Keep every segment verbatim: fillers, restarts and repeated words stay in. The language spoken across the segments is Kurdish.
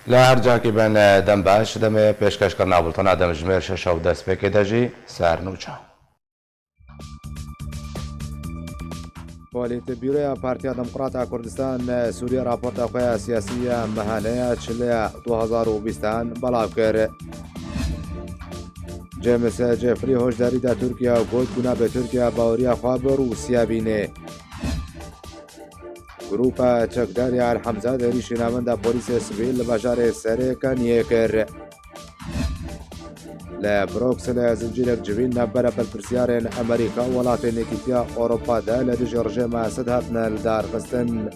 Li her cihekî bin, dem baş, demê pêşkêşkirina bultena demjimêr şeş û destpêkê de jî ser nûçe. Polîtbîroya Partiya Demokrata Kurdistan Sûriye raporta xwe ya siyasî ya mehane ya çilê du hazar û bîstan belav kir. James Jeffrey hoşdarî da Tirkiye û got ku nabe Tirkiye baweriya xwe bi Rûsya bîne. Grupa çekdarî Al Hemza di êrîşê navenda polîsê sivîl li bajarê Serê Keniyê kir. Li Brukselê zincîrek civîn navbera berpirsiyarên Amerîka û welatên Yekîtiya Ewropa de li dijî rejîma Esed hatine lidarxistin.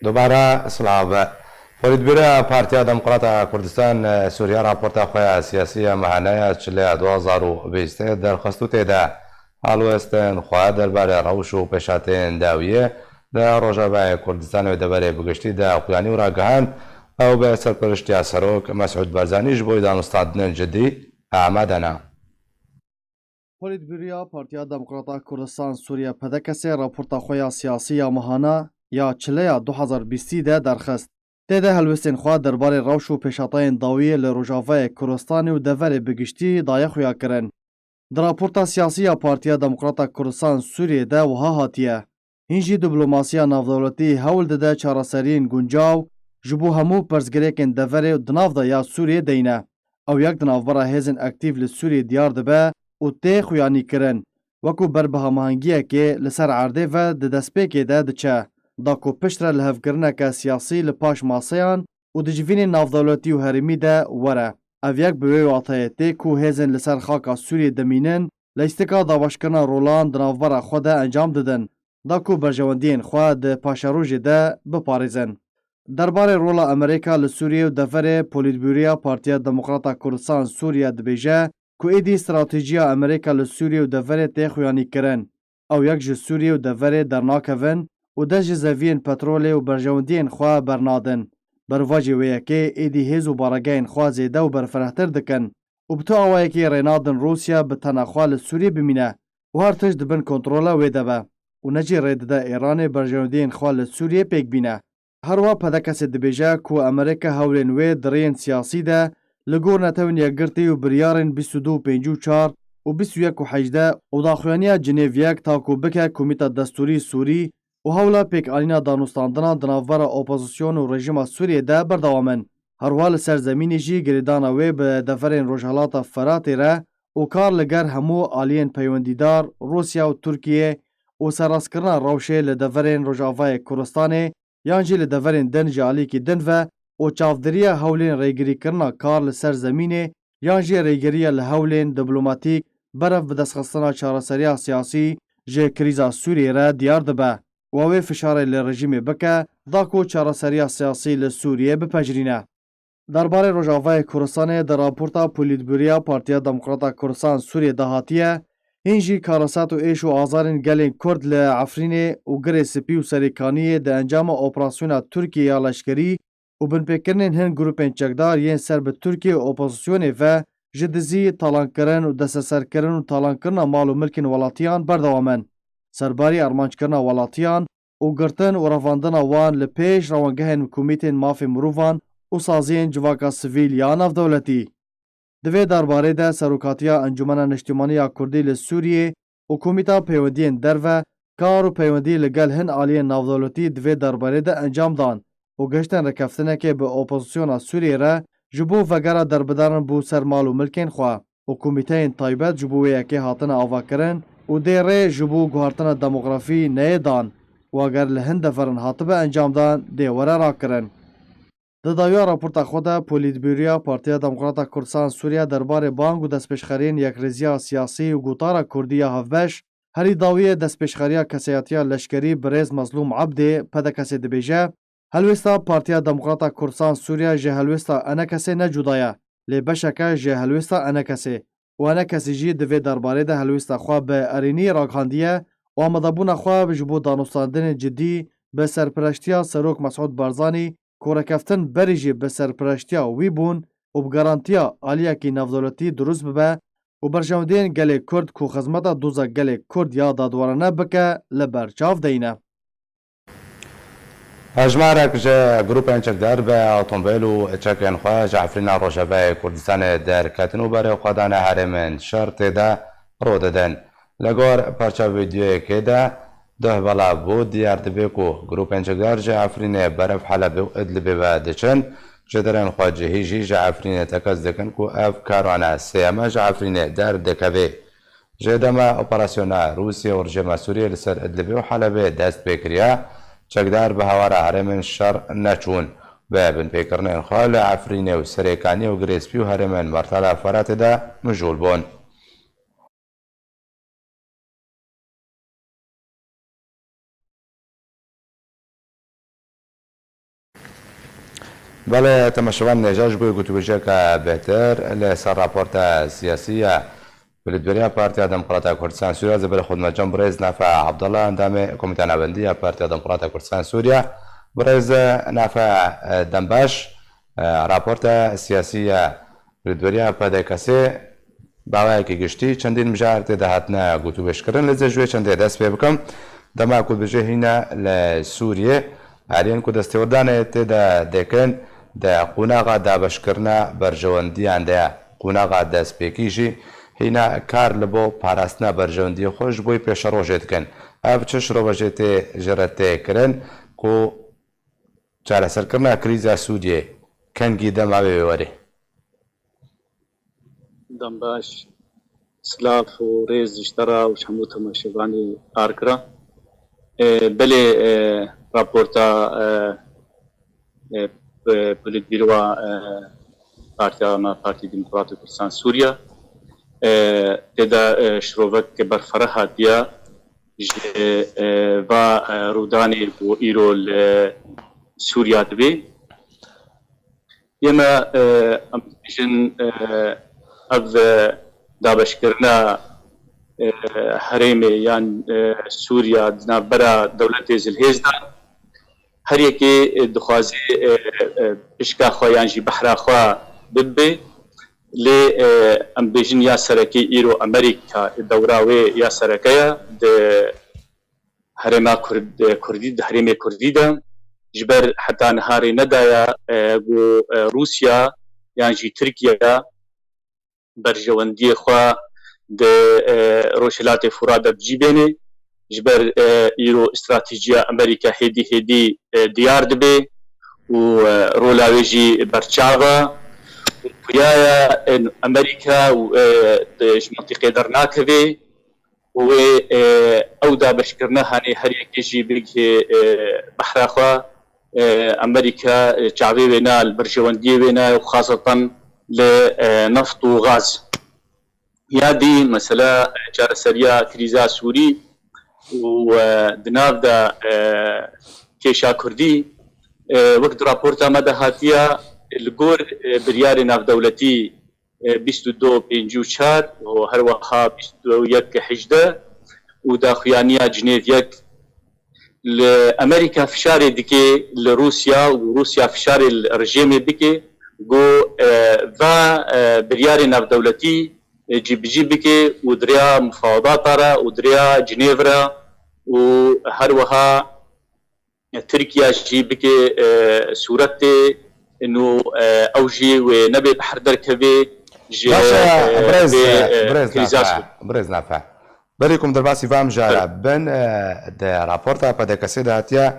Dubare silav. Polîtbîroya Partiya Demokrata Kurdistan, e, Sûriye raporta xwe ya siyasî ya mehane ya çilê ya du hazar û bîstê derxist û tê de helwestên xwe derbarê rewş û pêşhateyên dawiyê li Rojavayê Kurdistanê û deverê bi giştî de xuyanî û ragihand, ew bi serperiştiya Serok Mesûd Barzanî ji bo danûstandinên cidî amade ne. Polîtbîroya Partiya Demokrata Kurdistan Sûriye, P D K S, raporta xwe ya siyasî ya mehana ya çilê ya du hazar bîstî de derxist. Tê de helwestên xwe derbarê rewş û pêşhatayên dawiyê li Rojavayê Kurdistanê û deverê bi giştî daye xuyakirin. Di raporta siyasî ya Partiya Demokrata Kurdistan Sûriyê de wiha hatiye: Hîn jî diplomasiya navdewletî hewl dide çareseriyên guncaw ji bo hemû pirsgirêkên deverê û di nav de ya Sûriyê deyne. Ew yek di navbera hêzên aktîf li Sûriyê diyar dibe û tê xuyanîkirin, wekû ber bi hemahengiyekê li ser erdê ve di destpêkê de diçe, da ku piştre lihevkirineke siyasî li paş maseyan û di civînên navdewletî û herêmî de were. Ev yek bi wê wateyê tê ku hêzên li ser xaka Sûriyê dimînin, lîstika dabeşkirina rolan di navbera xwe de encam didin, da ku berjewendiyên xwe di paşerojê de biparêzin. Derbarê rola Amerîka li Sûriyê û deverê, Polîtbûroya Partiya Demokrata Kurdistan Sûriye dibêje ku êdî stratejiya Amerîka li Sûriyê û deverê tê xuyanîkirin. Ew yek ji Sûriyê û deverê dernakevin û dest ji zeviyên petrolê û berjewendiyên xwe bernadin. Bervajê wê yekê êdî hêz û baregehên xwe zêde û berfirehtir dikin û bi tu awayekî rê nadin Rûsya bi tena xwe li Sûriyê bimîne û her tişt di bin kontrola wê de be û ne jî rê dide Îranê berjewendiyên xwe li Sûriyê pêk bîne. Herwiha P D K S dibêje ku Amerîka hewlên wê di rêyên siyasî de li gor Netewên Yekgirtî û biryarên bîst û du pêncî û çar û bîst û yek û hejdeh û daxuyaniya Cinêv yek ta ku bike Komîta Destûrî Sûrî û hewla pêkanîna danûstandinan di navbera opozîsyon û rejîma Sûriyê de berdewam in. Herwiha li ser zemînê jî girêdana wê bi deverên Rojhilata Firatê re û kar li gel hemû aliyên peywendîdar, Rûsya û Tirkiye, û serrastkirina rewşê li deverên Rojavayê Kurdistanê yan jî li deverên din ji aliyekî din ve û çavdiriya hewlên rêgirîkirina kar li ser zemînê yan jî rêgiriya li hewlên diplomatîk berev bidestxistina çareseriya siyasî ji krîza Sûriyê re diyar dibe û ew ê fişarê li rejîmê bike da ku çareseriya siyasî li Sûriyê bipejirîne. Derbarê Rojavayê Kurdistanê di raporta Polîtbûroya Partiya Demokrata Kurdistan Sûriyê de hatiye, hîn jî karesat û êş û azarên gelên Kurd li Efrînê û Girê Spî û Serê Kaniyê di encama operasyona Tirkiyê ya leşkerî û binpêkirinên hin grûpên çekdar yên ser bi Tirkiye û opozîsyonê ve ji dizî, talankirin û desteserkirin û talankirina mal û milkên welatiyan berdewam in. Serbarî armanckirina welatiyan û girtin û revandina wan li pêş rewangehên komîtên mafê mirovan û saziyên civaka sivîl ya navdewletî. Di vê derbarê de Serokatiya Encûmena Niştimanî ya Kurdî li Sûriyê û Komîta Peywendiyên Derve kar û peywendî li gel hin aliyên navdewletî di vê derbarê de encam dan û gihiştin rêkeftinekê bi opozîsyona Sûriyê re ji bo vegera derbidaran bo ser mal û milkên xwe û komîteyên taybet ji bo wê yekê hatine avakirin û dê rê ji bo guhertina demografî neyê dan û eger li hin deveran hatibe encamdan dê were rakirin. Di dawiya raporta xwe de Polîtbûroya Partiya Demokrata Kurdistan Sûriye derbarê bang û destpêşxeriyên yekrêziya siyasî û gotara Kurdî ya hevbeş, herî dawiyê destpêşxeriya kesayetiya leşkerî birêz Mezlûm Ebdê, P D K S, dibêje, helwêsta Partiya Demokrata Kurdistan Sûriye ji helwêsta E N K S ne cuda ye, lê beşeke ji helwêsta E N K S û E N K S jî di vê derbarê de helwêsta xwe bi erênî ragihandiye û amadebûna xwe ji bo danûstandinên cidî bi serpireştiya Serok Mesûd Barzanî ku rêkeftin berî jî bi serpireştiya wî bûn û bi garantiya aliyekî navdewletî dirust bibe, ku berjewendiyên gelê Kurd ku xizmeta doza gelê Kurd ya dadwarane bike li ber çav deyne. Hejmarek ji grûpên çekdar bi otomobîl û çekên xwe ji Efrîna Rojavayê Kurdistanê derketin û berê xwe dane herêmên şer tê de rû didin. Li gor parça vîdeoyekê de duh belav bû, diyar dibe ku grûpên çekdar ji Efrînê berev Helebê û Idlibê ve diçin, ji derên xwe cihî jî ji Efrînê tekez dikin ku ev karwana sêyeme ji Efrînê derdikeve. Ji dema operasyona Rûsya û rejîma Sûriyê li ser Idlibê û Helebê dest pê kiriye, çekdar bi hawara herêmên şer neçûn. Bi binpêkirinên xwe li Efrînê û Serêkaniyê û Girê Spî û herêmên Mertala Feratê de mijûl bûn. Belê, temaşevan, nêja ji bo gotûbêjiyeke bêhtir li ser raporta siyasî ya Kulîdberiya Partiya Demokrata Kurdistan Sûriya, ez ê belê xwe dimecem birêz Nafe Abdullah, endamê Komîta Navendî ya Partiya Demokrata Kurdistan Sûriya. Birêz Nafe, e, dem baş. E, raporta siyasî ya Kulîdberiya P D K S'ê bi awayekî giştî çendîn mijar tê de hatine gotûbêjkirin, lê ez ê ji wê çendê dest pê bikim. Dema ku dibêje hîna li Sûriyê, aliyên ku destêwerdanê tê de dikin, di qonaxa dabeşkirina berjewendiyan de ye. Qonaxa destpêkî jî hîna kar li bo parastina berjewendiyê xwe ji bo pêşerojê dikin. Ev çi şirove jê tê, jê re tê kirin ku çareserkirina krîza Sûriyê kengî dema wê wê werê? Dem baş, silav û rêz ji te re û ji hemû temaşevanê Ark re. E, belê, e, raporta, e, e, p-, Polîtbîroya, e, Partiya me, Partî Demokratîk Kurdistan Sûriye, e, tê de, e, şirovek berfireh hatiye ji, e, va, e, rûdanê ku îro li Sûriya dibe. Yê me, e, em dibêjin, e, ev, e, dabeşkirina, e, herêmê yan, e, Sûriya di navbera dewletê zilhêz de, her yekê, e, dixwaze, e, e, pişka xwe yan jî behra xwe bibe. Lê, e, em bêjin ya sereke îro Amerîka, dewra wê ya sereke ye di herêma Kurd-, Kurdî, di herêmê Kurdî de. Ji ber heta niha rê nedaye, e, ku, e, Rûsya yan jî Tirkiye berjewendiyê xwe di, e, Rojhilatê Furat de bi cî bêne. Ji ber, e, îro stratejiya Amerîka hêdî hêdî, e, diyar dibe û, e, rola wê jî berçav e. Û xuya ye, e, Amerîka û, e, di, ji mintîqê dernakeve û wê, e, ew dabeşkirine hanê her yekê jî bigihê, e, behra xwe. E, Amerîka, e, çavê wê ne li berjewendiyê wê ne û xaseten li, e, neft û gaz. Ya dî mesela, e, çareseriya krîza Sûrî û, e, di nav de, e, kêşa Kurdî, e, wek di raporta me de hatiye, e, li gor, e, biryarê navdewletî, e, bîst û du pêncî û çar û her wiha bîst û yek hejdeh û daxuyaniya Cinêv yek, li Amerîka fişarê dike li Rûsya û Rûsya fişarê li rejêmê bike, ku, e, va, e, biryarê navdewletî, e, cîbicî bike û di rêya mufawedata re û di rêya Cinêv re û her wiha Tirkiye jî bike, e, sûretê nû, e, ew jî wê nebe behr derkeve ji, Baş e, e, birêz, vê, e, e, birêz krîza Nafe, Sûrî. Birêz Nafe. Berê ku em derbasî van mijara bin, e, di raporta P D K S'ê de hatiye,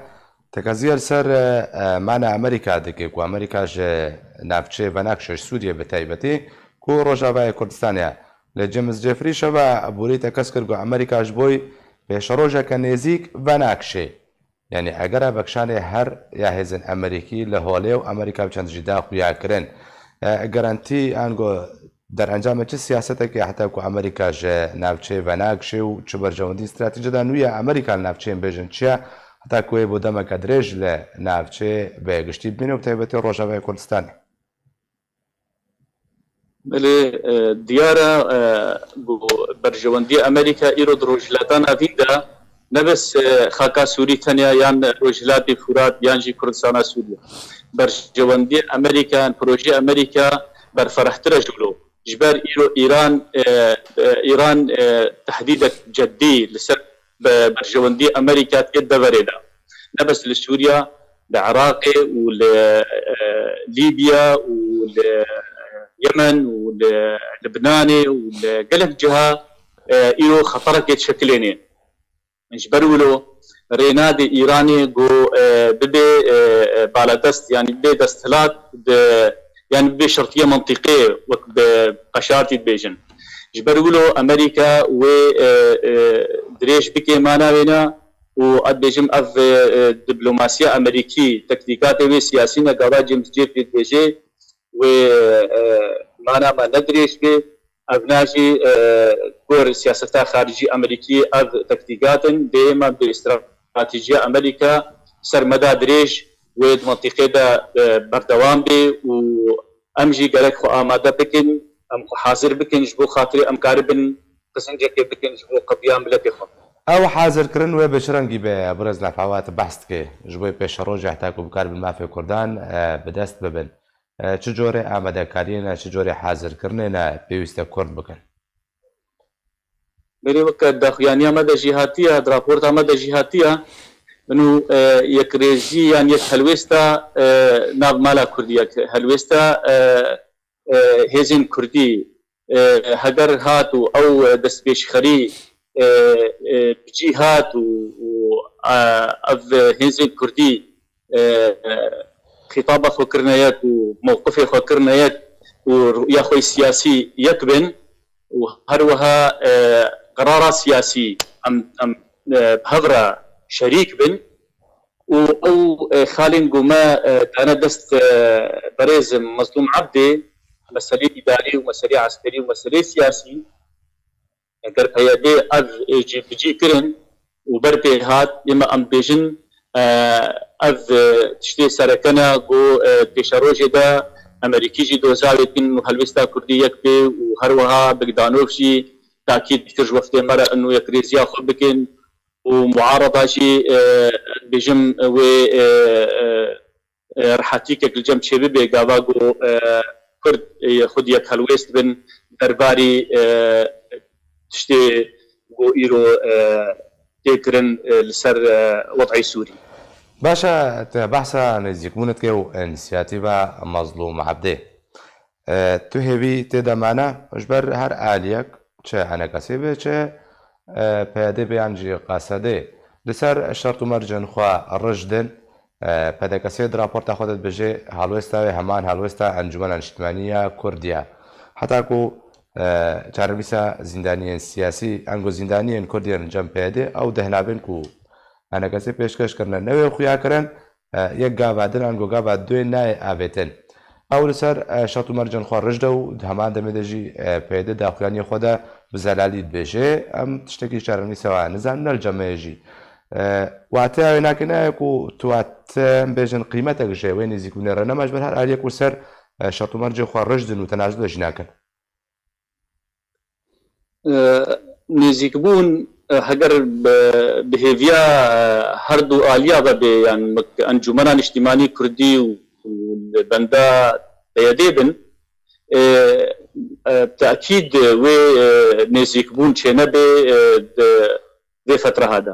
tekeziya li ser, e, e, mana Amerîka dike ku Amerîka ji navçeyê venakşe, ji Sûriyê bi taybetî, ku Rojavayê Kurdistanê ye. Lê James Jeffrey şeva borî tekez kir ku Amerîka ji bo pêşerojeke nêzîk venakşe. Yanî eger vekşanê her ya hêzên Amerîkî li holê û Amerîka bi çend jî da xuya kirin, e, garantî ango derencamê çi siyasetekê heta ku Amerîka ji navçeyê venakşê û çi berjewendî stratejî de nû ya Amerîka li navçeyê bêjin çi ye, heta ku wê bo demeke dirêj li navçeyê bi giştî bimîne û bi taybetî Rojavayê Kurdistanê? Belê, e, diyar e, e, ku berjewendiyê Amerîka îro di Rojhilata Navîn de ne bes, e, xaka Sûrî tenya yan Rojhilatê Furat yan jî Kurdistana Sûriye. Berjewendiyê Amerîka yan projeyê Amerîka berferehtir e ji wilo. Ji ber îro Îran, e, e, Îran, e, tehdîdek ceddî li ser be-, berjewendî Amerîka tê deverê de. Ne bes li Sûriya, li Iraqê û li, e, Lîbya û li, e, Yemen û li Libnanê û li gelek ciha, e, îro xeterekê dişekilêne. Ji ber wilo rê nade Îranê ku, e, bibe, e, e, baladest, yanî bibe desthilat, bi, yanî bibe şertiye mentiqê, wek bi qeşartî dibêjin. Ji ber wilo Amerîka wê, e, e, dirêj bike mana wêna û ez dibêjim ev, e, e, diplomasiya Amerîkî, tektîkatê wê siyasî ne gava James Jeffrey dibêje, wê, e, mana me ne dirêj bê. Ev na jî, e, gor siyaseta xaricî Amerîkî ev tektîkat in, dê me bi stratejiya Amerîka ser meda dirêj wê di mentiqê de, e, berdewam bê û em jî gerek xwe amade bikin, em xwe hazir bikin ji bo xatirê em karibin qizincekê bikin ji bo qediya miletê xwe. Ew hazirkirin wê bi çi rengî be, birêz Nefewat behs dike? Ji bo pêşerojê heta ku bikaribin mafê Kurdan, e, bi dest bibin. E, çi corê amadekariyê ne, çi corê hazirkirinê ne pêwîst e Kurd bikin? Berê weke daxuyaniya me de jî hatiye, di raporta me de jî hatiye. Min û, e, yekrêzî yan yek helwêsta, e, nav mala Kurdî, yek helwêsta, e, e, hêzên Kurdî, e, heger hat û ew destpêşxerî, e, e, bi cî hat û, û, e, ev hêzên Kurdî, e, e, xîtaba xwe kirine yek û mewqifê xwe kirine yek û rûya xwe siyasî yek bin û her wiha, e, qerara siyasî em, em, e, bi hev re şerîk bin û ew, e, xalên ku me, e, dane dest, e, berêz Mezlûm Ebdê, meselê îdarî û meselê eskerî û meselê siyasî, eger P Y D ev, e, cî bi cî kirin û ber pê hat, ê me em bêjin, e, ev, e, tiştê sereke ne ku, e, pêşerojê de Amerîkî jî doza wê dikin û helwêsta Kurdî yek bê û her wiha Bogdanov jî takîd kir ji weftê me re ino yekrêziya xwe bikin û muarada jî, e, bêjim wê, e, e, e, rehetîkek li cem çêbibe gava ku, e, Kurd, e, xwedî yek helwêst bin derbarî, e, tiştê ku îro, e, tê kirin, e, li ser, e, wed'ê Sûrî. Baş e, te behsa nêzîkbûnê dike û înisiyatîva Mezlûm Ebdê. E, tu hêvî tê de mane, ji ber her aliyek, çi Enekesê be, çi, e, P Y D be yan jî Qesedê, li ser şert û mercên xwe rij din, e, P D K S di raporta xwe de dibêje, helwesta wê heman helwesta Encûmena Niştimanî ya Kurdî ye. Heta ku, e, çarenivîsa zîndaniyên siyasî, ango zîndaniyên Kurdî yên cem P Y D, ew deh navên ku Enekesê pêşkeş kirine, ne wê xuya kirin, e, yek gava din ango gava duyê nayê avêtin. Ew li ser, e, şert û mercên xwe rij de û di heman demê de jî, e, P Y D daxuyaniyê xwe de bi zelalî dibêje, em tiştekî çarenivîsa we nizanin, ne li cem me ye jî. E, wateya wê nake ne ye ku tu wate em bêjin qîmetek ji wê nêzîkbûnê re nema, ji ber her aliyek ku ser, e, şert û mercê xwe rij din û tenazule jî nakin. E, nêzîkbûn, e, heger bi, bi hêviya, e, her du aliya ve bê, yan wek Encûmena Niştimanî Kurdî û, û li benda P Y D bin, e, e, tekîd wê, e, nêzîkbûn çênebe, e, di vê fetraha de.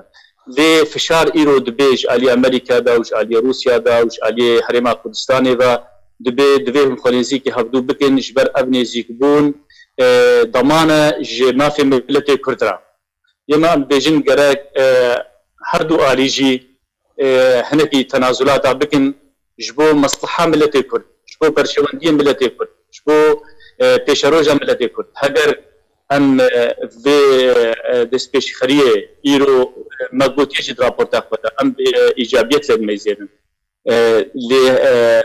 Lê fişar îro dibe ji aliyê Amerîka de û ji aliyê Rûsya de û ji aliyê Herêma Kurdistanê ve dibe, divê hûn xwe nêzîkî hevdû bikin, ji ber ev nêzîkbûn, e, daman e ji mafê miletê Kurd re. Yê me em bêjin gerek, e, her du alî jî, e, hinekî tenazulata bikin ji bo mesleha miletê Kurd, ji bo berjewendiyê miletê Kurd, ji bo, e, pêşeroja miletê Kurd. Heger em, e, vê, e, destpêşxeriyê îro, e, me gotiye jî di raporta xwe de, em, e, îcabiyet lê dimeyzênin. E, lê, e,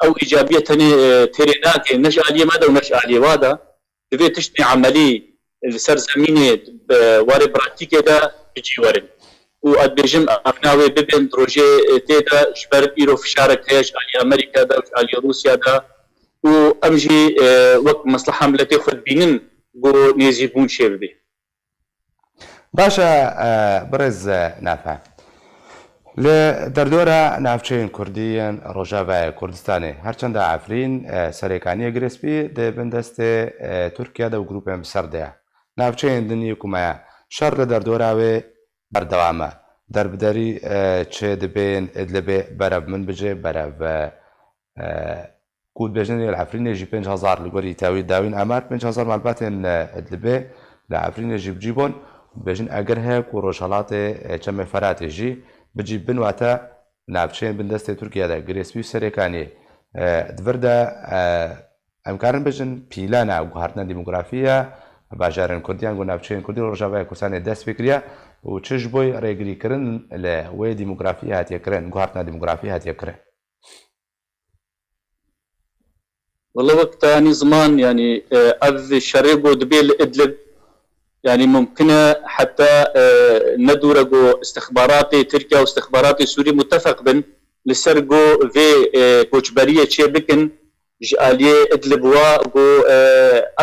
ew îcabiyet tenê, e, têrê nake, ne ji aliyê me de û ne ji aliyê wa de. Divê tiştê emelî li ser zemînê, bi warê praktîkê de bi cî werin. Û ez dibêjim, evna wê bibin, di rojê tê de ji ber îro fişarek heye ji alî Amerîka de, ji alî Rûsya de û em jî, e, wek mesleha miletê xwe dibînin ku nêzîkbûn çêbibe. Baş e, e, birêz, e, Nafe. Li derdora navçeyên Kurdî yên Rojavayê Kurdistanê, herçenda Efrîn, e, Serêkaniyê Girê Spî di bin destê, e, Tirkiye de û grûpên bi ser de ye. Navçeyên din yê ku me ye, şer li derdora wê berdewam e. Derbiderî, e, çi dibên Idlibê berev min bicê, berev, e, e, ku dibêjin li Efrînê jî pênc hezar li gorî tewî dawîn amar pênc hezar malbatên, e, Idlibê li Efrînê jî bi cî bûn. Dibêjin eger heye ku Rojhelatê, e, Çemê Feratê jî bi cî bin, wate navçeyên bin destê Tirkiye de Girê Spî û Serêkaniyê, e, di vir de, e, em karin bêjin pîlana guhartina demografî ya bajarên Kurdî yan ku navçeyên Kurdî li Rojavayê Kurdistanê dest pê kiriye û çi ji bo rêgirîkirin li wê demografiyê hatiye kirin, guhartina demografî hatiye kirin. Wele wek te anî ziman, yanî, e, ev şerê ku dibê li Idlib, yanî mumkin e heta, e, ne dûr e ku istixbaratê Tirkiye û istixbaratê Sûrî mutefeq bin li ser ku vê, e, koçberiyê çê bikin ji aliyê Idlib wa ku, e,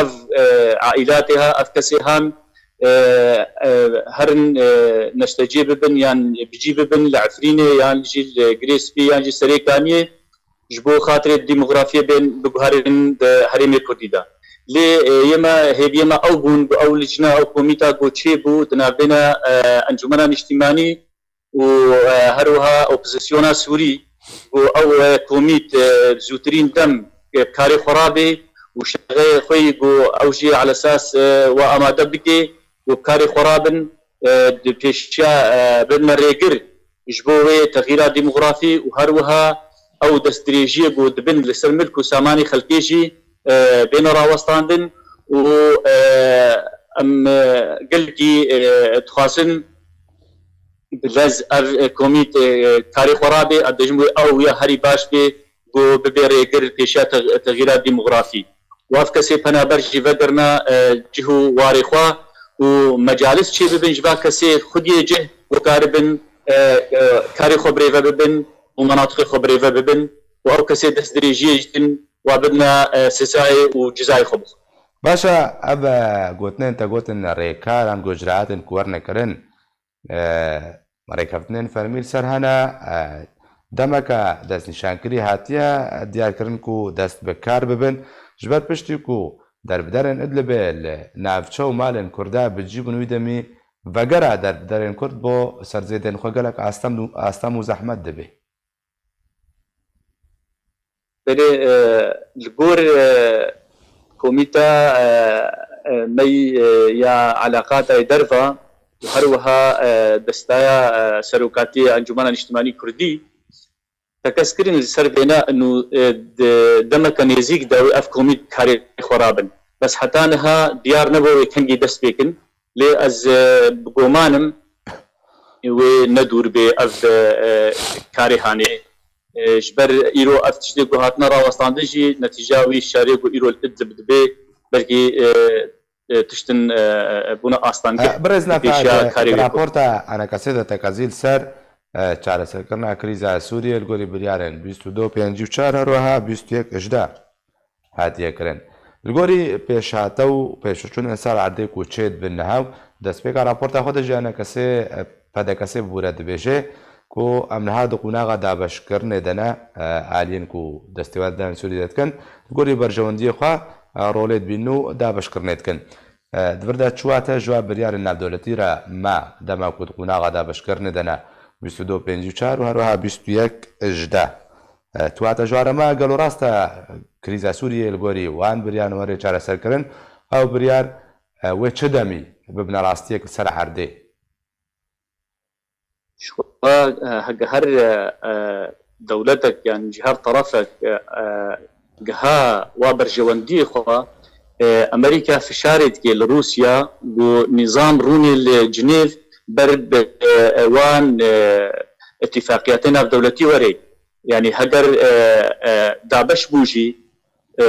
ev, e, aîlatê ha, ev kesê han, e, e, herin, e, neştecê bibin yan bi cî bibin li Efrînê yan jî li Girê Spî yan jî Serêkaniyê. Ji bo xatirê demografiyê bên biguherînin di herêmê Kurdî de. Lê, e, yê me, hêviyê me ew bûn, ku ew licna, ew komîta ku çêbû di navbêna, e, Encûmena Niştîmanî û, e, her wiha opozisyona Sûrî, ku ew, e, komît, e, zûtirîn dem, e, bi karê xwe rabê û şexeyê xwe yî ku ew jî alesas, e, we amade bike û bi karê xwe rabin, e, di pêşiya, e, bibine rêgir ji bo wê texîra demografî û her wiha ew destdirêjiyê ku dibin li ser milk û samanê xelkê jî, e, bêne rawestandin û, e, em, e, gelkî, e, dixwazin bi lez ev, e, komît, e, karê xwe rabê, em dibêjin wê ew ya herî baş bê, ku bibe rêgir pêşiya te-, texîra demografî. Û ev kesê penaber jî vegirina, e, cih û warê xwe û mecalis çêbibin ji va kesê xwediyê cih ku karibin, e, e, karê xwe birêve bibin û menatiqê xwe birêve bibin û ew kesê destdirêjiyê jî din wa bibine, e, sezayê û cizayê xwe bixwe. Baş e, ev, e, gotinên te gotin rêkaran ku icraatên ku werine kirin, e, rêkeftinên fermî li ser hene, e, demeke destnîşankirî hatiye diyarkirin ku dest bi kar bibin, ji ber piştî ku derbiderên Idlibê li navçe û malên Kurda bi cî bûn, wî demî vegera derbiderên Kurd bo serzêdên xwe gelek astem, astem û zehmet dibe. Belê, e, li gor, e, komîta, e, e, me yî, e, ya eleqatayê derva û her wiha, e, destaya, e, serokatiyê Encûmena Niştimanî Kurdî, tekez kirin li ser vêna û, e, di demeke nêzîk de wê ev komît karê xwe rabin. Bes heta niha diyar nebû wê kengî dest pê kin. Lê ez, e, bi goman im wê ne dûr bê ev, e, karê hanê. E, ji ber îro ev tiştê ku hatine rawestandin jî netîca wî şerê ku îro li Idlib dibe belkî, e, e, tiştin, e, e, bûne astengeh. E, birêz Nefet, pêşiya e, karê wê raporta enekesê de tekezî li ser, e, çareserkirina krîza Sûriyê li gorî biryarên bîst û du pêncî û çar, her wiha bîst û yek hejde hatiye kirin. Li gorî pêşhate û pêşveçûnên ser erdê ku çêdibin niha û destpêka raporta xwe de jî enekesê, e, P D K'ê bûre dibêje ku em niha di qonaxa dabeşkirinê de ne, e, aliyên ku destê wer dane Sûriyê de dikin, li gorî berjewendiyê xwe, e, rolê dibînin û dabeşkirinê dikin. E, di vir de çi wate ji wa biryarên navdewletî re ma dema ku di qonaxa dabeşkirinê de ne bîst û du pêncî û çar û her wiha bîst û yek hejde. E, tu wate ji wa re ma gelo rast e krîza Sûriyê li gorî wan biryaran were çareserkirin, ew biryar, e, wê çi demî bibine rastiyek li ser erdê? Ji xwe, e, hege her, e, e, dewletek yan ji her terefek, e, e, giha wa berjewendiyê xwe, e, Amerîka fişarê dike li Rûsya ku nîzam rûnê li Cinêv ber bi, e, e, wan, e, îtîfaqiyatê navdewletî were. Yanî heger, e, e, dabeş bû jî, e,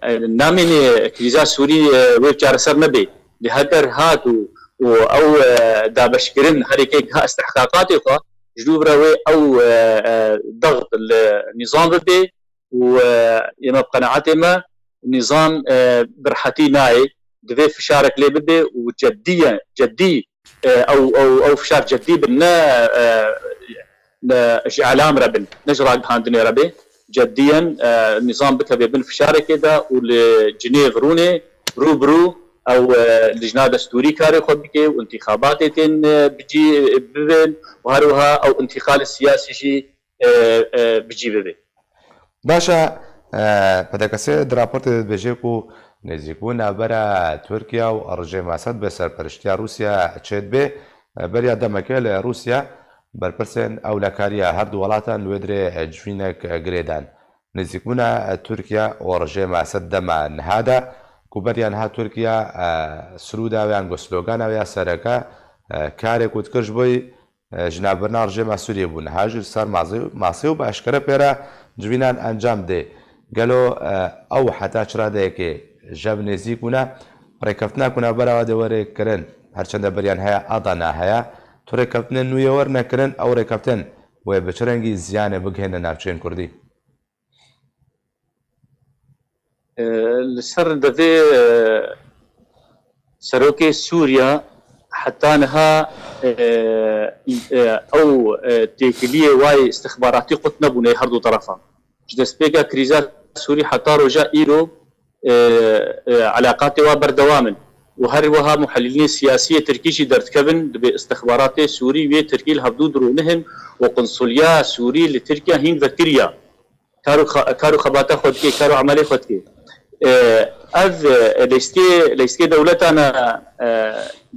e, namînê krîza Sûrî, e, wê çareser nebe. Lê heger hat û, û ew, e, dabeşkirin herêkê giha istihqaqatê xwe, ji dû re wê ew, e, e, dext li nîzam bibe û, e, ême bi qenaetê me nîzam, e, bi rehetî nayê. Divê fişarek lê bibe û cedî ye, cedî, e, ew, ew, ew fişar cedî bin, ne, e, ne, ji elam re bin, ne ji ragihandinê re bê. Cediyen, e, nîzam bikeve bin fişarekê de û li Cinêv rûnê rû bi rû ew, e, lijna destûrî karê xwe bike û intîxabatê tên, e, bi cî, e, bibin û her wiha ew intîqalê siyasî jî, e, e, bi cî bibe. Baş e, e, P D K S di raportê de dibêje ku nêzîkbûn navbera Tirkiye û rejêma Esed bi serperiştiya Rûsya çêdibe. E, beriya demekê li Rûsya berpirsên ewlekariya her du welatan li wê dirê, e, civînek, e, girêdan. Nêzîkbûna, e, Tirkiye û rejêma Esed dema niha de ku beriya niha Tirkiye, e, sirûda wê yan ku slogana wê ya sereke, e, karê ku dikir ji bo e, ji navbirina rejêma Sûriyê bû. Niha jî li ser masê, masê û bi eşkere pê re civînan encam dê. Gelo, e, ew heta çi radeyekê ji hev nêzîk bûne? Rêkeftina ku navbera wan dê were kirin, her çende beriyan heye, Adana heye, tu rêkeftinên nû yê werne kirin, ew rêkeftin wê bi çi rengî ziyanê bigihêne navçeyên Kurdî? E, li ser devê, e, serokê Sûriya heta niha, e, e, ew, e, têkiliyê wayê istixbaratî qut nebûne her du terefa. Ji destpêka krîza Sûrî heta roja îro, e, e, eleqatê wa berdewam in. Û her wiha muhelîlînê siyasî yê Tirkî jî derdikevin, dibê istixbaratê Sûrî wê Tirkî li hevdû dirûnihin û qunsulya Sûrî li Tirkiye hîn vekiriya. Kar û xa-, kar û xebata xwe dike, kar û emelê xwe dike. E, ev, e, lîstikê, lîstikê dewletana, e,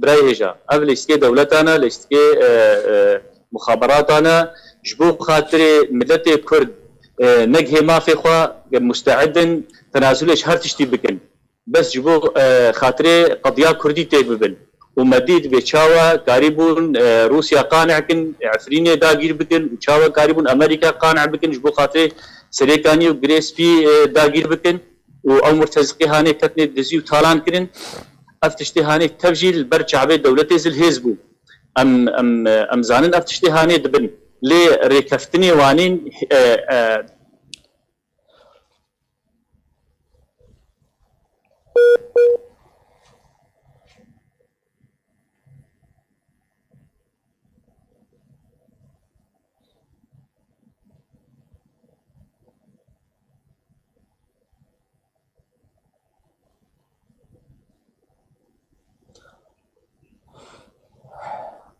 birayê hêja. Ev lîstikê dewletana, lîstikê, e, e, muxaberatana ji bo xatirê miletê Kurd, e, negihê mafê xwe, musteedin tenazulê ji her tiştî bikin. Bes ji bo, e, xatirê qediya Kurdî têk bibin. Û me dît bê çawa karîbûn, e, Rûsya qane kin, Efrînê dagîr bikin û çawa karîbûn Amerîka qane bikin ji bo xatirê Serêkanî û Girê Spî, e, dagîr bikin û ew murteziqê hanê ketine dizî û talan kirin. Ev tiştê hanê tev jî li ber çavê dewletê zilhêz bû. Em, em, em zanin ev tiştê hanê dibin. Lê rêkeftinê wanîn, e, e,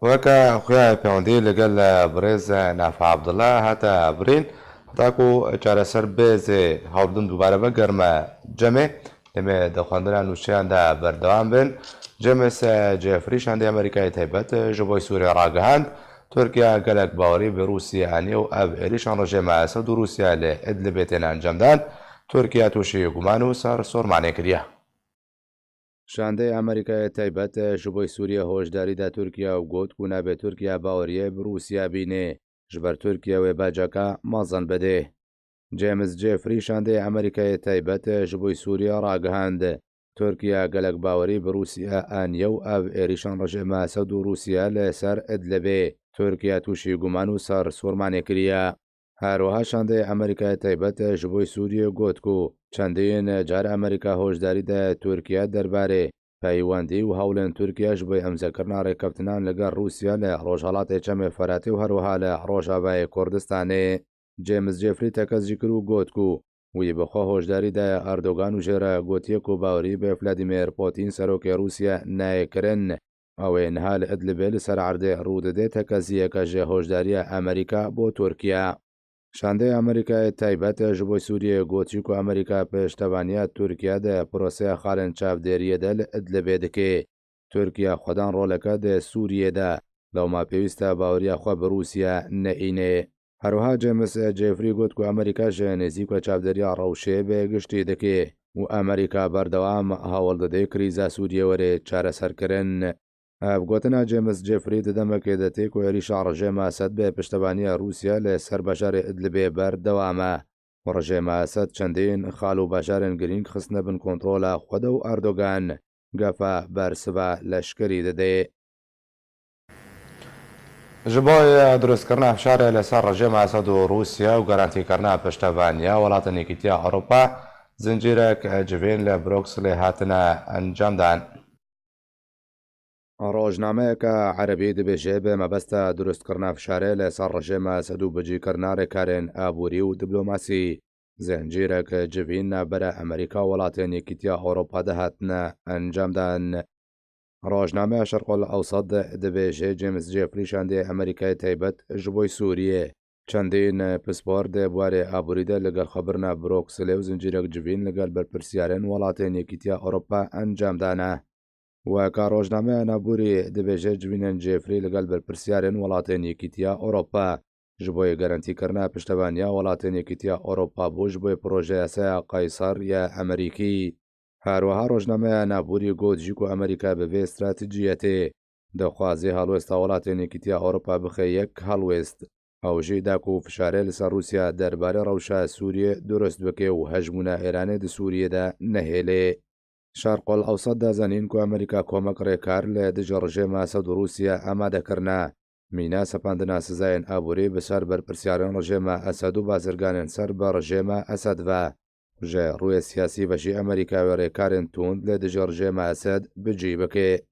Weke xuya pêwendî li gel birêz Nafi Abdullah hate birîn, heta ku çareser bê zê hewldin dubare vegerime cemê, em ê di xwendina nûçeyan de berdewam bin. James Jeffrey şandê Amerîkayê taybet ji bo Sûriyê ragihand, Tirkiye gelek bawerî bi Rûsiyê aniye û ev êrîşan rejêma Esed û Rûsya li Idlibê tên encamdan, Tirkiye tûşî guman û ser sormanê kiriye. Şandeyê Amerîkayê taybet ji bo Sûriyê hoşdarî da Tirkiye û got ku nabe Tirkiye baweriyê bi Rûsya bîne, ji ber Tirkiye wê bacaka mezin bidê. James Jeffrey şandeyê Amerîkayê taybet ji bo Sûriyê ragihand, Tirkiye gelek bawerî bi Rûsya aniye û ev êrîşan rejêma Esed û Rûsya li ser Idlibê Tirkiye tûşî guman û ser sormanê kiriye. Her wiha şandeyê Amerîkayê taybet ji bo Sûriyê got ku çendîn car Amerîka hoşdarî de Tirkiye derbarê peywendî û hewlên Tirkiye ji bo îmzekirina rêkeftinan li gel Rûsya li Rojhelatê Çemê Feratê û her wiha li Rojavayê Kurdistanê. James Jeffrey tekez jî kir û got ku wî bi xwe hoşdarî daye Erdogan û jê re gotiye ku bawerî bi Vladimir Putin serokê Rûsya nayê kirin. Ew ê niha li Idlibê li ser erdê rû dide tekeziyeke ji hoşdariya Amerîka bo Tirkiye. Şandeyê Amerîkayê taybet ji bo Sûriyê gotiye ku Amerîka pêştevaniya Tirkiye di proseya xalên çavdêriyê de li Idlibê dike. Tirkiye xwedan roleke di Sûriyê de, lewma pêwîst e baweriya xwe bi Rûsya neîne. Her wiha James Jeffrey got ku Amerîka ji nêzîk ve çavdêriya rewşê bi giştî dike û Amerîka berdewam hewl dide krîza Sûriyê were çareserkirin. Ev gotina James Jeffrey di demekê de tê ku êrîşa rejêma Esed bi piştevaniya Rûsya li ser bajarê Idlibê berdewam e. Rejêma Esed çendîn xal û bajarên girîng xistine bin kontrola xwe de û Erdogan gefa bersiva leşkerî dide. Ji bo durustkirina fişarê li ser rejêma Esed û Rûsya û garantîkirina piştevaniya welatên Yekîtiya Ewropa, zincîrek civîn li Brukselê hatine encamdan. Rojnameyeke erebî dibêje, bi mebesta dirustkirina fişarê li ser rejîma Esed û bicîkirina rêkarên aborî û diplomasî, zincîrek civîn navbera Amerîka û Welatên Yekîtiya Ewropa de hatine encamdan. Rojnameya Şerqul Ewsat dibêje, James Jeffrey şandiyê Amerîkayê taybet ji bo Sûriyê çendîn pispor di warê aborî de li gel xwe birine Brukselê û zincîrek civîn li gel berpirsiyarên Welatên Yekîtiya Ewropa encam dane. Weka rojnameya navborî dibêje, civînên Jeffrey li gel berpirsiyarên Welatên Yekîtiya Ewropa ji bo yê garantîkirina piştevaniya Welatên Yekîtiya Ewropa bû ji bo yê projeya yasaya Kaysar ya Amerîkî. Her wiha rojnameya navborî got jî ku Amerîka bi vê stratejiyetê dixwaze helwêsta Welatên Yekîtiya Ewropa bixe yek helwêst. Ew jî da ku fişarê li ser Rûsya derbarê rewşa Sûriyê durust bike û hejmûna Îranê di Sûriyê de nehêlê. Şerqul Ewsat da zanîn ku Amerîka komek rêkar li dijî rejêma Esed û Rûsya amade kirine. Mîna sepandina sizayên aborî bi ser berpirsiyarên rejêma Esed û bazirganên ser bi rejêma Esed ve. Ji rûyê siyasî ve jî Amerîka wê rêkarên tund li dijî rejêma Esed bi cî bike.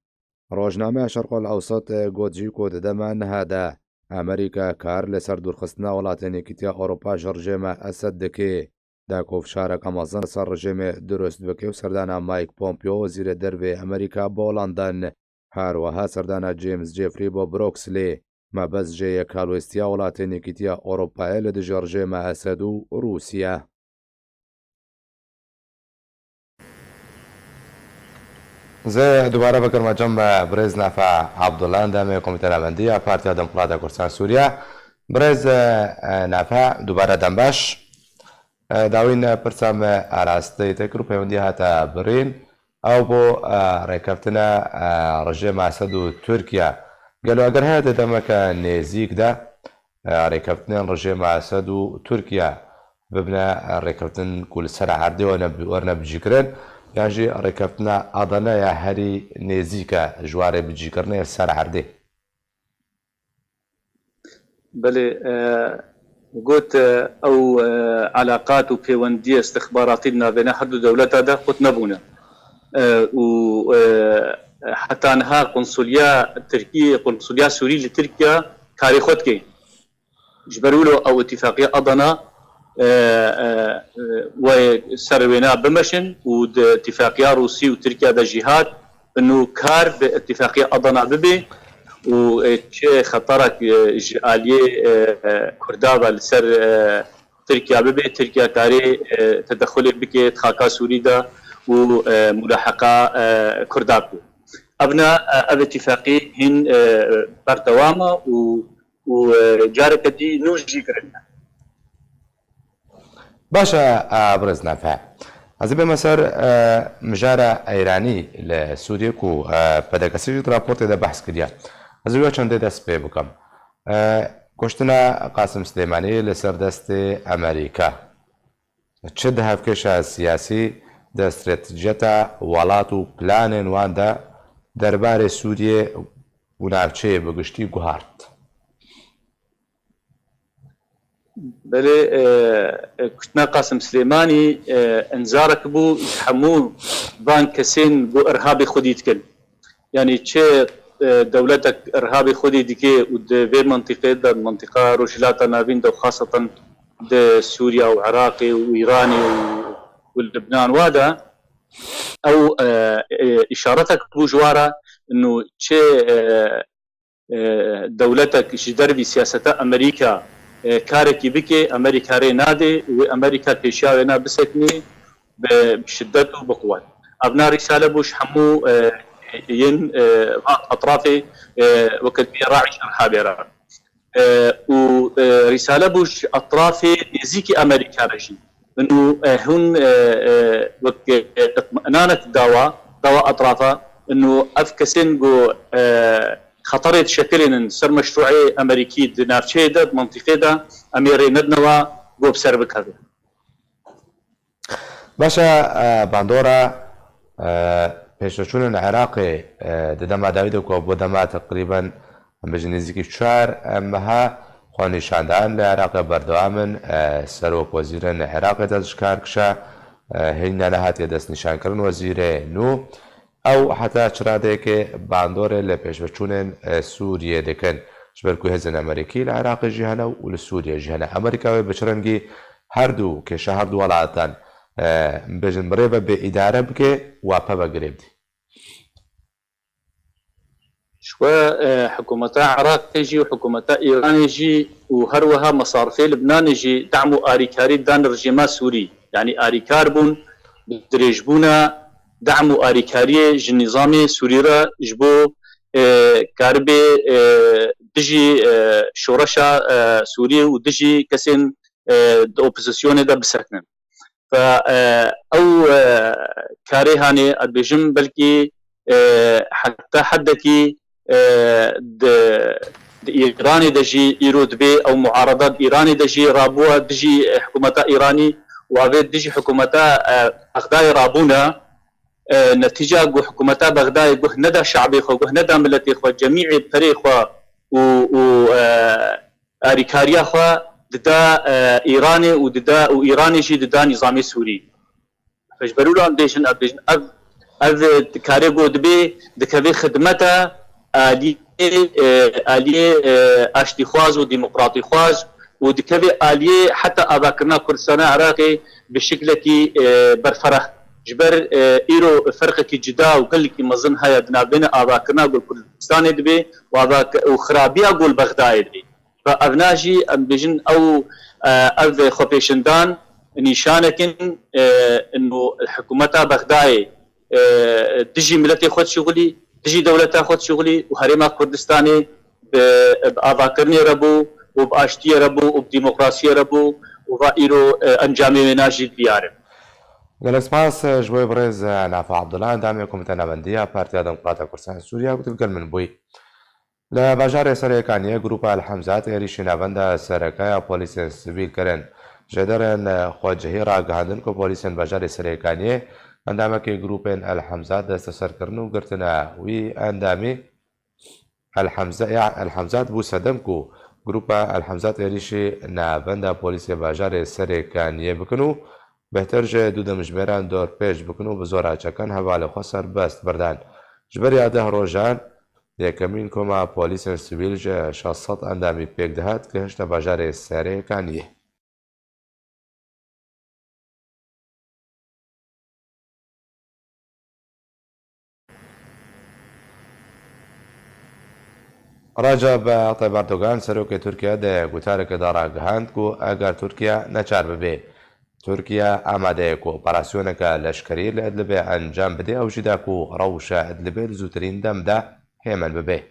Rojnameya Şerqul Ewsat got jî ku di dema niha de Amerîka kar li ser dûrxistina Welatên Yekîtiya Ewropa ji rejêma Esed dike, da ku fişareke mezin li ser rejêmê dirust bike û serdana Mike Pompeo, wezîrê dervê Amerîka, bo London. Her wiha serdana James Jeffrey bo Brukselê, mebest jê yek helwêstiya Welatên Yekîtiya Ewropayê li dijî rejêma Esed û Rûsya. Ez ê dubare bikirime cem birêz Nafe Abdullah, endamê Komîteya Navendî ya Partiya Demokrata Kurdistan Sûriye. Birêz, e, Nafe, dubare dem baş. E, dawîn, e, pirsa me arasteyî te kir û peywendî hate birîn. Ew bo, e, rêkeftina, e, rejêma Esed û Tirkiye. Gelo eger heye di demeke nêzîk de, e, rêkeftinên rejêma Esed û Tirkiye bibine, e, rêkeftin ku li ser erdê wene bi-, werne bicîkirin, yan jî rêkeftina Adana ya herî nêzîk e ji warê bicîkirinê li ser erdê? Belê, e, got, e, ew, e, eleqat û pêwendiyê istixbaratî di navbêna her du dewleta de qut nebûne. E, û, e, heta niha konsulya Tirkî, konsulya Sûrî li Tirkiye karê xwe dike. Ji ber wilo ew îtîfaqiya Adana, e, e, e, wê ser wêna bimeşin û di îtîfaqiya Rûsî û Tirkiye de jî hat, û kar bi îtîfaqiya Adana bibe û, e, çi xeterek, e, ji aliyê, e, e, Kurda ve li ser, e, Tirkiye bibe, Tirkiye karê, e, tedexulê bike di xaka Sûrî de û, e, mulaheqa, e, Kurda bike. Ev ne, e, ev îtîfaqî hîn, e, berdewam e û û, e, careke dî nû jî kirine. Baş e, e, birêz Nafe. Ez ê bême ser, e, mijara Îranî li Sûriyê ku, e, P D K S jî di raportê de behs kiriye. Ez ê wê çendê dest pê bikim. E, kuştina Qasim Silêmanî li ser destê Amerîka. Çi di hevkêşa siyasî, di stratejiyeta welat û planên wan de derbarê Sûriyê û navçeyê bi giştî guhart? Belê, e, e, kutina Qasim Silêmanî, e, inzarek bû ji hemû van kesên ku irhabê xwedî dikin. Yanî çi, e, dewletek irhabê xwedî dike û di vê mentiqê de, mentiqa Rojhilata Navîn de û xaseten di Sûriya û Iraqê û Îranê û, û Libnan wa de, ew, e, e, îşaretek bû ji wa re, û çi, e, e, dewletek ji dervî siyaseta Amerîka, e, karekî bike, Amerîka rê nade û wê Amerîka pêşiya wê ne bisekinê, bi şiddet û bi quwet. Evna rîsale bû ji hemû, e, yên, e, va etrafê, e, weke dibê Raiş irhabê re. E, û, e, rîsale bû ji etrafê nêzîkî Amerîka re jî. Û, e, hûn, e, e, wek, e, itminanek dawa, dawa etrafa, û ev kesên ku, e, xeterê dişekilînin ser meşrûê Amerîkî di navçeyê de, di mentiqê de, em ê rê nedine wa ku bi ser bikeve. Baş e, e, bandora, e, pêşveçûnên Iraqê, e, di dema dawî de ku bo dema teqrîben, em bêjin nêzîkî çar, e, meha xwenîşandan li Iraqê berdewam in. E, Serok Wezîrên Iraqê dest ji kar kişe, e, hênî nehatiye destnîşankirin wezîrê nû. Ew heta çiradeyekê bandorê li pêşveçûnên, e, Sûriyê dikin. Ji ber ku hêzên Amerîkî li Iraqê jî hene û li Sûriyê jî hene. Amerîka wê bi çi rengî her du kêşa her du welatan, e, bêjin bi rê ve bê îdare bike, wa peve girê bidî. Ji we, e, hikûmeta Iraqê jî û hikûmeta Îranê jî û her wiha mesarifê Libnanê jî dem û arîkarî dan rejîma Sûrî. Yanî arîkar bûn bi dirêjbûna dem û arîkariyê ji nîzamê Sûrî re ji bo, e, karibê, e, dijî, e, şoreşa, e, Sûrî û dijî kesên, e, di opozisyonê de bisekinin. Fe, e, ew, e, karê hanê, ez dibêjim, belkî, e, heta heddekî, e, di, di Îranê de jî îro dibê, ew muarada di Îranê de jî rabûwa dijî, e, hikûmeta Îranî û avê dijî hikûmeta, e, Bexdayê rabûne. E, netîca ku hikûmeta Bexdayê guh neda şabê xwe, guh neda miletê xwe, cemîê perê xwe û, û, e, arîkariya xwe dida, e, Îranê û dida, û Îranê jî dida nîzamê Sûrî. Ji ber wilo em bêjin, em bêjin, ev, ev karê ku dibê dikeve xidmeta aliyê, e, aliyê, e, aştîxwaz û demokratîxwaz û dikeve aliyê heta avakirina Kurdistana Iraqê bi şiklekî, e, berfereh. Ji ber, e, îro ferqekî cida û gelekî mezin heye di navbêna avakirina ku li Kurdistanê dibê û avak-, û xirabiya ku li Bexdayê dibê. Ve evna jî em bêjin ew, e, ev xwepêşindan nîşanek in, e, ino hikûmeta Bexdayê, e, dijî miletê xwe dişixulî, dijî dewleta xwe dişixulî û herêma Kurdistanê bi, bi avakirinê re bû û bi aştiyê re bû û bi demokrasiyê re bû û va îro, e, encamê wêna jî diyar in. Gelek spas ji bo birêz Nafi Abdullah, endamê Komîteya Navendiya Partiya Demokrata Kurdistan Sûriya ku tu li gel min bûyî. Li bajarê Serêkaniyê Grupa El Hemzat êrîşî navenda sereke ya polîsên sivîl kirin. Jêderên xwecihî ragihandin ku polîsên bajarê Serêkaniyê endamekî grûpên El Hemzat desteser kirin û girtine wî endamî El Hemza-, ya El Hemzat bû sedem ku Grupa El Hemzat êrîşî navenda polîsê bajarê Serêkaniyê bikin û bêhtir ji du demjimêran dorpêç bikin û bi zora çekan hevalê xwe serbest birdan. Ji ber ya deh rojan, Yekemîn koma polîsên sivîl ji şeş sed endamî pêk dihat, gihişte bajarê Serêkaniyê. Recep Tayyip Erdogan, serokê Tirkiye, di gotarekê de ragihand ku eger Tirkiye neçar bibe, Tirkiye amade ye ku operasyoneke leşkerî li Idlibê encam bide, ew jî da ku rewşa Idlibê di zûtirîn dem de hêmin bibe.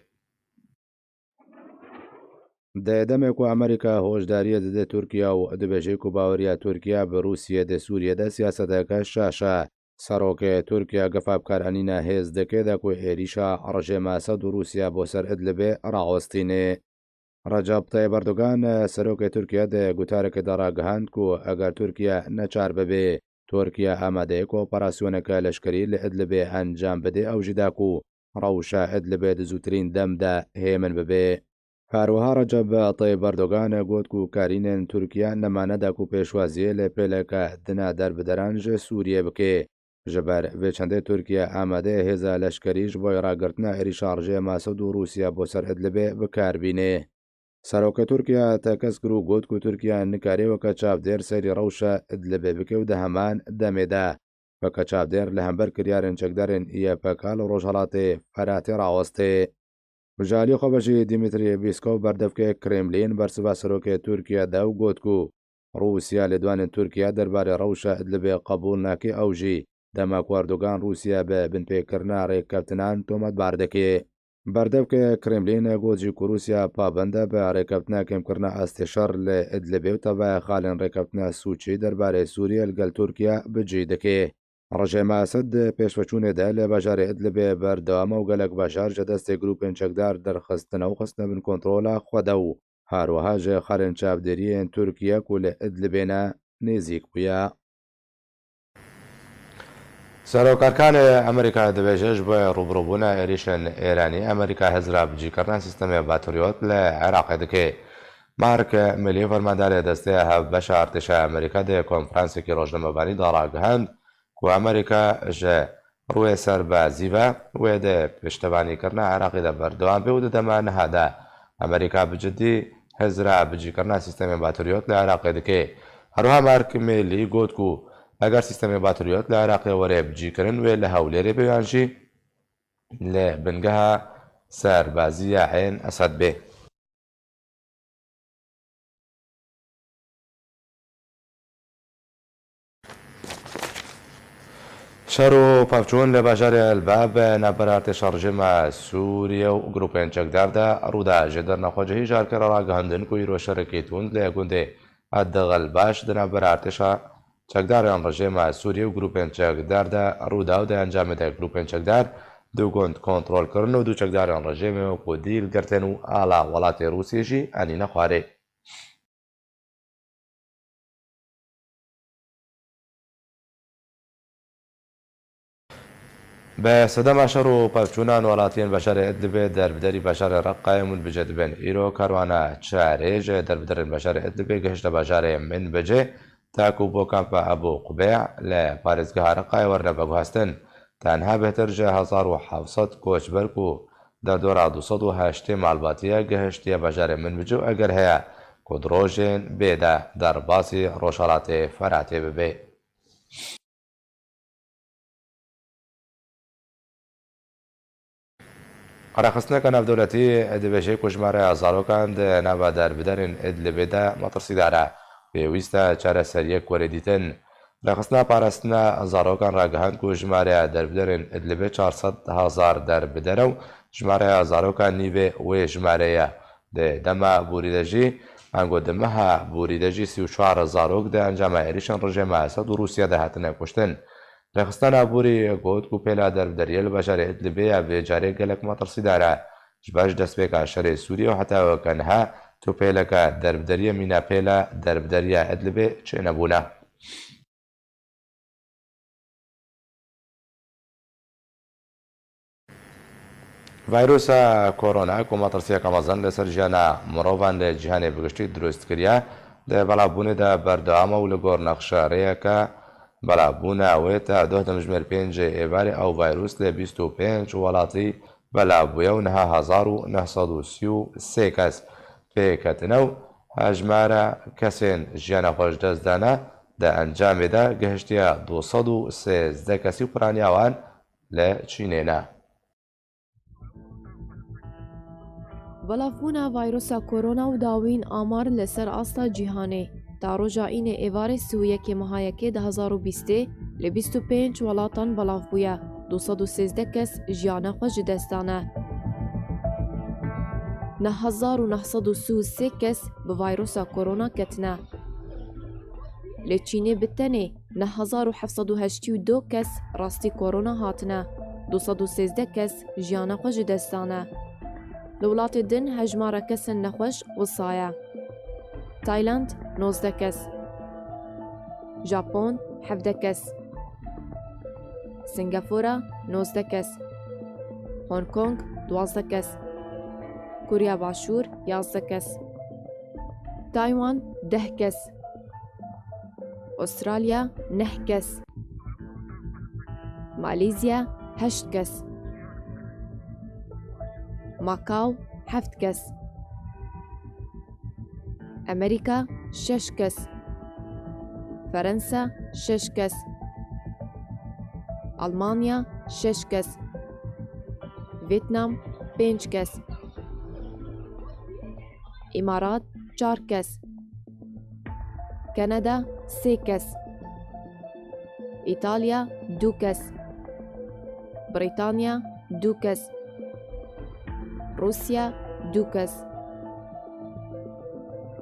Di demê ku Amerîka hoşdariyê dide Tirkiye û dibêje ku baweriya Tirkiye bi Rûsiyê di Sûriyê de siyaseteke şaş e, serokê Tirkiye gefa bi kar anîna hêz dike de ku êrîşa rejêma Esed û Rûsya bo ser Idlibê rawestîne. Recep Tayyip Erdogan, serokê Tirkiye di gotarekê de ragihand ku eger Tirkiye neçar bibe, Tirkiye amade ye ku operasyoneke leşkerî li Idlibê encam bide, ew jî da ku rewşa Idlibê di zûtirîn dem de hêmin bibe. Her wiha Recep Tayyip Erdogan got ku karînên Tirkiye nemane da ku pêşwaziyê li pêleke dina derbideran ji Sûriyê bike. Ji ber vê çendê Tirkiye amade ye hêza leşkerî ji bo ragirtina êrîşa rejêma Esed û Rûsya bo ser Idlibê bi kar bîne. Serokê Tirkiye tekez kir û got ku Tirkiye nikare weke çavdêr seyrî rewşa Idlibê bike û di heman demê de weke çavdêr li hember kiryarên çekdarên Y P G li Rojhelatê Feratê rawestê. Ji alî xwe ve jî Dimitrî Pîskov, berdevkê Kremlîn, bersiva serokê Tirkiye da û got ku Rûsya lêdwanên Tirkiye derbarê rewşa Idlibê qebûl nake, ew jî dema ku Erdogan Rûsya bi binpêkirina rêkeftinan tometbar dike. Berdevkê Kremlîn got jî ku Rûsya pabend e bi rêkeftina kêmkirina astê şer li Idlibê û tevaya xalên rêkeftina Sûçî derbarê Sûriyê li gel Tirkiye bi cî dike. Rejêma Esed di pêşveçûnê de li bajarê Idlibê berdewam e û gelek bajar ji destê grûpên çekdar derxistine û xistine bin kontrola xwe de û her wiha ji xalên çavdêriyên Tirkiye ku li Idlibê ne nêzîk bûye. Serokarkanê Amerîka dibêje, ji bo rûbirûbûna êrîşên Îranî, Amerîka hêz rabicîkirina sîstemê Patriot li Iraqê dike. Mark Milley, fermandarê desteya hevbeşa artêşa Amerîka, di konferansekî rojnamevanî de ragihand ku Amerîka ji Rûyê serbazî ve wê di piştevanîkirina Iraqê de berdewam bê û di dema niha de Amerîka bi cidî hizra bicîkirina sîstemê Patriot li Iraqê dike. Herwiha Mark Milley got ku eger sîstemê Patriot li Iraqê were bicîkirin, wê li Hewlêrê be yan jî li bingeha serbazî ya Eyn Esed be. Şer û pevçûn li bajarê Elbab navbera artêşa rejîma Sûriye û grûpên çekdar de rû da. Ji derna xwe cihî ji Arkerê ragihandin ku îro şerekî tund li gundê Edixelbaş di navbera artêşa çekdarên rejîma Sûriye û grûpên çekdar de rû da û di encamê de grûpên çekdar du gund kontrol kirin û du çekdarên rejîmê wekû dîl girtin û ala welatê Rûsiyê jî anîne xwarê. Bi sedema şer û pevçûnan welatiyên bajarê Idlibê derbiderî bajarê Reqayê Minbicê dibin. Îro karwana çarê ji derbiderên bajarê Idlibê gihişte bajarê Minbicê, ta ku bo kampa Ebû Qubeyê li parêzgeha Reqayê werine veguhestin. Tenha bêhtir ji hezar û heft sed koçber ku derdora du sed û heştê malbatiye gihiştiye bajarê Minbicê û eger heye ku di rojên bê de derbasî Rojhelatê Feratê bibe. Rêxistineke navdewletî dibêje ku jimareya zarokan di nava derbiderên Idlibê de metirsîdar e. Pêwîst e çareseriyek were dîtin. Rêxistina Parastina Zarokan ragihand ku jimareya derbiderên Idlibê çar sed hezar derbider e û jimareya zarokan nîvê wê jimarê ye. Di dema borî de jî, ango di meha borî de jî sî û çar zarok di encama êrişên rejîma Esed û Rûsya de hatine kuştin. Rêxistina borî got ku pêla derbideriyê li bajarê Idlibê ya vê carê gelek metirsîdar e. Ji ber ji destpêka şerê Sûriyê û heta weke niha tu pêleke derbideriyê mîna pêla derbideriya Idlibê çênebûne. Vayrusa korona ku metirsiyeke mezin li ser jiyana mirovan li cîhanê bi giştî dirust kiriye, di belavbûnê de berdewam e û li gor nexşerêyeke belavbûna wê ta doh demjimêr pêncê êvarê ew vayrus li bîst û pênc welatî belav bûye û niha hezar û neh sed û sî û sê kes pê ketine û hejmara kesên jiyana xwe ji dest dane di encamê de gihiştiye du sed û sêzdeh kesî û piraniya wan li Çînê ne. Belavbûna vayrusa korona û dawîn amar li ser asta cîhanê. Ta roja înê êvarê sî û yekê meha yekê du hezar û bîstê li bîst û pênc welatan belav bûye. Du sed û sêzdeh kes jiyana xwe ji dest dane. Neh hezar û neh sed û sî û sê kes bi vayrusa korona ketine. Li Çînê bi tenê neh hezar û heft sed û heştê û du kes rastî korona hatine, du sed û sêzdeh kes jiyana xwe ji dest dane. Li welatê din hejmara kesên nexweş wisa ye. Tayland, nozdeh kes. Japon, hevdeh kes. Singapora, nozdeh kes. Hong Kong, duwazdeh kes. Koriya Başûr, yazdeh kes. Taywan, deh kes. Australya, neh kes. Malezya, heşt kes. Macau, heft kes. Amerîka, şeş kes. Ferensa, şeş kes. Almanya, şeş kes. Vîetnam, pênc kes. Îmarat, çar kes. Kanada, sê kes. Îtalya, du kes. Brîtanya, du kes. Rûsya, du kes.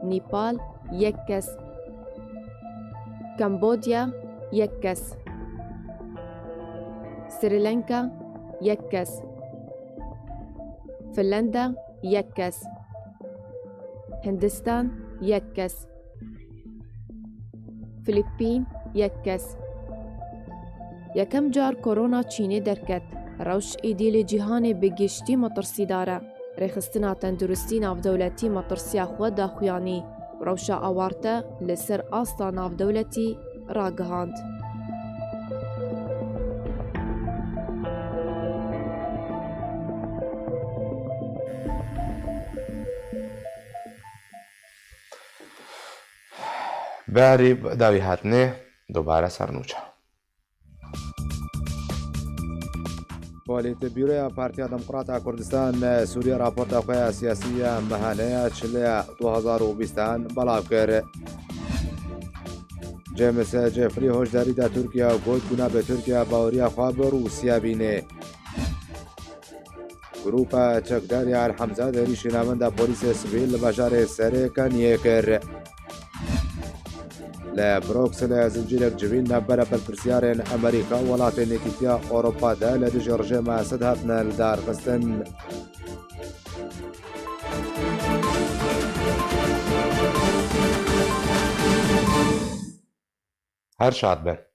Nîpal, yek kes. Kambodya, yek kes. Sri Lanka, yek kes. Finlanda, yek kes. Hindistan, yek kes. Filîpîn, yek kes. Yekem car korona Çînê derket. Rewş êdî li cîhanê bi giştî metirsîdar e. Rêxistina Tenduristî Navdewletî metirsiya xwe daxuyanî û rewşa awarte li ser asta navdewletî ragihand. Berî dawî hatinê dubare ser nûçe. Polîtbîroya Partiya Demokrat a Kurdistan Sûriyê raporta xwe ya siyasî ya mehaneya çilê du hazar û bîstan belav kir. James Jeffrey hoşdarî da Tirkiye û got ku nabe Tirkiye baweriya xwe bi Rûsya bîne. Grupa çekdarî Al Hemza derîşî navenda polîsê sivîl li bajarê Serê Keniyê kir. Li Brukselê zincîrek civîn navbera berpirsiyarên Amerîka û welatên Yekîtiya Ewropa de li dijî rejîma Esed hatine lidarxistin. Her şad bin.